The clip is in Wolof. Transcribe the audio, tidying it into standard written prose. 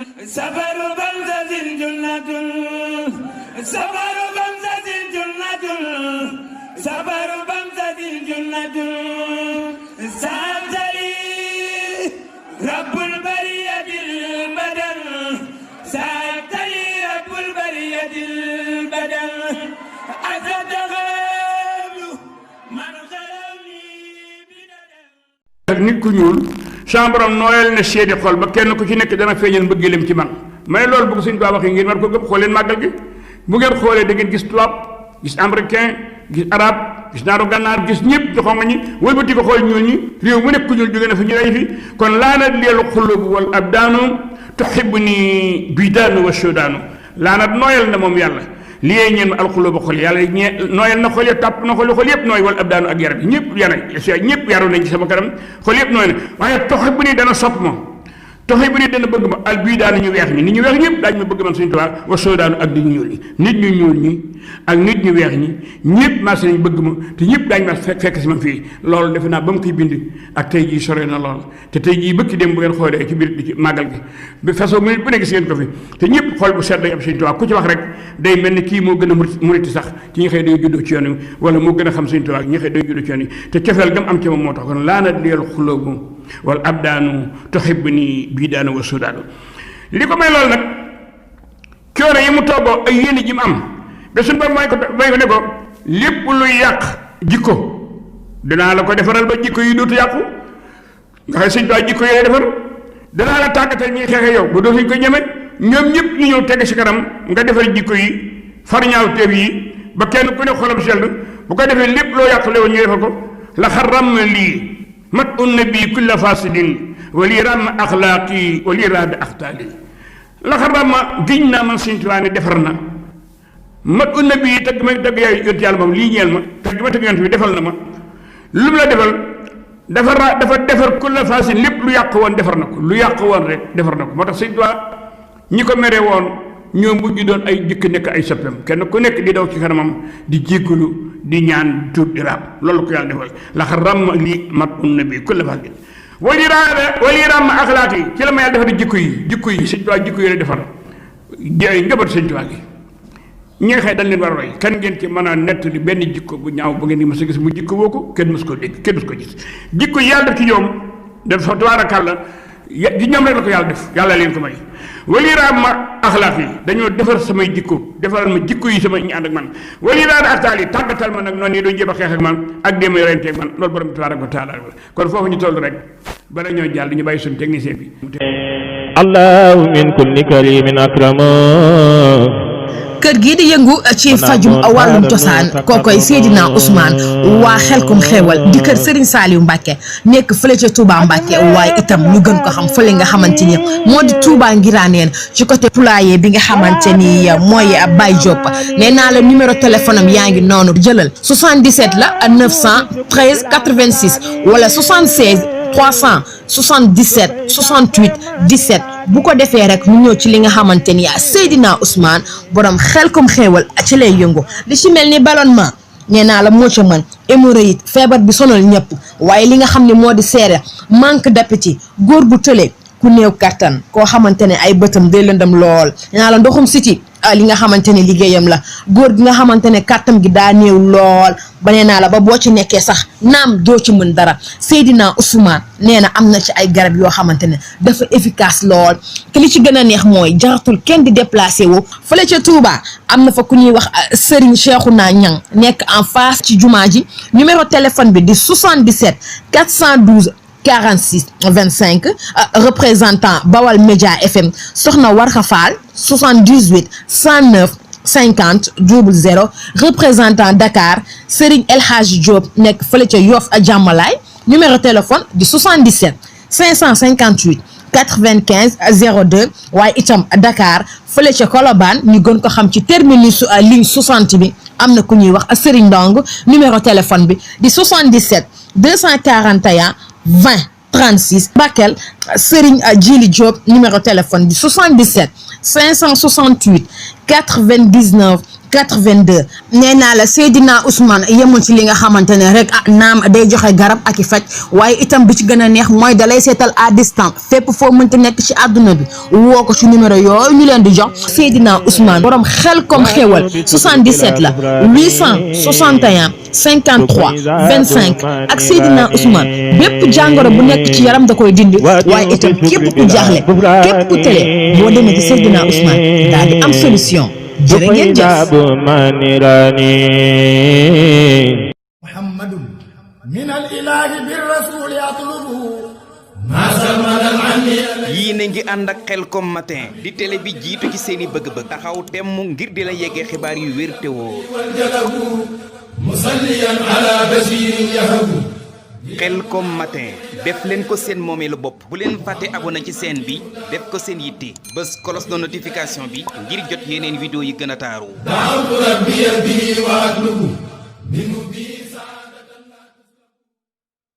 safaru bamsatin junnatul safaru bamsatin junnatul safaru bamsatin junnatul saantali rabbul bariyatil badal saantali rabbul bariyatil badal asadaxalu man xalawni bidadal nit ku ñuul sama borom nooyal na seedi xol ba kenn ku ci nekk dana feeñal mbëggeelam ci man mais loolu bu ko Sëñ Tuubaa waxee ngeen war ko gëm xool leen màggal gi bu ngeen xoolee da ngeen gis tubaab gis américain gis arabe gis naaru gànnaar gis ñëpp joxoon nga ñi wëlbati ko xool ñuul ñi réew mu nekk ku ñuul jóge na fi ñu lay fi kon laanat leelu xulubu wal abdaanu tuhibbu ni bidaanu wa sodaanu laanat nooyal na moom yàlla lii ñeen ma alxulubu xol yàlla nooyal na xol ya tàpp na xol yëpp nooy wal abdaanu ak yaram ñëpp ñëpp yaru nañ ci sama kanam xol yëpp nooy na waaye tuhibbu ni dana sopp ma tuhibbu ni dana bëgg ma al bidaanu ñu weex ñi nit ñu weex ñëpp daañu ma bëgg man Sëñ Tuubaa wa sodaanu ak nit ñu ñuul ñi nit ñu ñuul ñi ak nit ñu weex ñi ñëpp marché nañ bëgg ma te ñëpp daañu ma fekk si man fii loolu defe naa ba mu koy bind ak tey jii sore na lool te tey jii bëkki dem bu ngeen xoolee ci biir ci màggal gi bi façon minute bu ne gis ngeen ko fi te ñëpp xool bu seet day am Sëñ Tuubaa ku ci wax rek day mel ni kii moo gën a muriti sax ci ñi xëy day juddoo ci yoon wi wala moo gën a xam Sëñ Tuubaa ñi xëy day juddoo ci yoon wi te cofeel gam am ci moom moo tax kon laanat liyal xuloobu wal abdaanu tuhibbuni bidaanu wa sudaanu li ko may loolu nag coono yi mu toggoo ay yéene ji mu am ba suñu borom may ko ne ko lépp luy yàq jikko danaa la ko defaral ba jikko yi dootu yàqu nga xam Sëñ Tuubaa jikko yi lay defar danaa la tàggatal ñuy xeexe yow ba dootuñ ko ñeme ñoom ñëpp ñu ñëw teg si kanam nga defar jikko yi far ñaaw teef yi ba kenn ku ne xolam sell bu ko defee lépp loo yàq lewoon ñu defal ko la xaram lii mat un nabi kulla fasidin wali ram axlaaqi wali raad axtaali la xaram giñ naa man Sëñ Tuubaa ne defar na mat un nabi tagg ma tagg yaay yont yàlla moom lii ñeel ma tagg ma tagg yont bi defal na ma lu mu la defal dafa defar kulla fasidin lépp lu yàq woon defar na ko lu yàq woon rek defar na ko moo tax Sëñ Tuubaa ñi ko mere woon ñoo mujj doon ay jëkk nekk ay soppem kenn ku nekk di daw ci kanamam di jéggalu di ñaan tuub di raab loolu ko yàlla defal la ram li mat un nabi kulla fasidin wali ram axlaaq yi ci la ma yàlla defar di jikko yi Sëñ Tuubaa jikko yi la defar njaboot Sëñ Tuubaa gi ñi nga xëy dañ leen war a roy kan ngeen ci mën a nettali benn jikko bu ñaaw bu ngeen di mës a gis mu jikko woo ko kenn mës ko dégg kenn mës ko gis jikko yi yàlla def ci ñoom dafa tabaarakàlla di ñoom rek la ko yàlla def yàlla leen ko may wali raam axlaaq yi dañoo defar samay jikko defaral ma jikko yi sama ñi ànd ak man wali raad axtaal yi tàggatal ma nag noonu yi doon jéem a xeex ak man ak déema yorente ak man loolu borom bi tabaaraka wa taala kon foofu ñu toll rek bala ñoo jàll ñu bàyyi suñu technicien bi allahu min kulli karimin akrama kër gii di yëngu ci fajum wàllum cosaan kookoy Seydina Ousmane waa xelkum xeewal di kër Serigne Saliou Mbacke nekk fële ca Touba Mbacke waaye itam ñu gën ko xam fële nga xamante ni moo di Touba Ngiraneen ci côté poulailler bi nga xamante ni mooy Baye Diop nee naa la numéro téléphone am yaa ngi noonu jëlal 77 la 913 86 wala 76 377 68 17 bu ko defee rek mu ñëw ci li nga xamante ni Seydina Ousmane borom xelkom xeewal ci lay yëngu li ci mel ni ballonnement nee naa la moo ca mën hémorroïde feebar bi sonal ñëpp waaye li nga xam ne moo di seere manque d'appétit góor gu tële ku néew kattan koo xamante ne ay bëtam day lëndam lool nee naa la ndoxum siti li nga xamante ne liggéeyam la góor gi nga xamante ne kàttam gi daa néew lool ba nee naa la ba boo ci nekkee sax naam doo ci mën dara Seydina Ousmane nee na am na ci ay garab yoo xamante ne dafa efficace lool te li ci gën a neex mooy jaratul kenn di déplacé wu fële ca Touba am na fa ku ñuy wax Serigne Cheikhouna Niang nekk en face ci jumaa ji numéro téléphone bi di 77 412 46 25 représentant Bawal Média FM Soxna Warxa Fall 78 109 50 00 représentant Dakar Serigne El Hadji Diop nekk fële ca Yoff Jàmmalaay numéro téléphone di 77 558 95 02 waaye itam Dakar fële ca Colobane ñu gën ko xam ci terminus ligne 60 bi am na ku ñuy wax Serigne Ndong numéro téléphone bi di 77 241 20 36 Bakel Serigne Djili Diop numéro téléphone bi 77 568 99 82 nee naa la Seydina Ousmane yemul ci li nga xamante ne rek naam day joxe garab ak i faj waaye itam bi ci gën a neex mooy dalay seetal à distance fépp foo mënti nekk ci àdduna bi woo ko ci numéro yooyu ñu leen di jox Seydina Ousmane borom Xelkom xéewal 77 la 861 53 25 ak Seydina Ousmane bépp jàngoro bu nekk ci yaram da koy dindi waaye itam képp ku jaaxle képp ku tële boo demee ci Seydina Ousmane daal di am solution. jërë ngeen jëf muhammadun min al ilahi bir rasul yatlubu yii na ngi ànd ak Xelkom matin di télé bi jiitu ci seeni bëgg-bëgg taxaw temm ngir di la yeggee xibaar yu wér te wóor musalliyan ala basirin yahabu Xelkom matin def leen ko seen moomeelu bopp bu leen fàtte abonné ci chaîne bi def ko seen yitte bés cloche de notification bi ngir jot yeneen vidéo yi gën a taaru.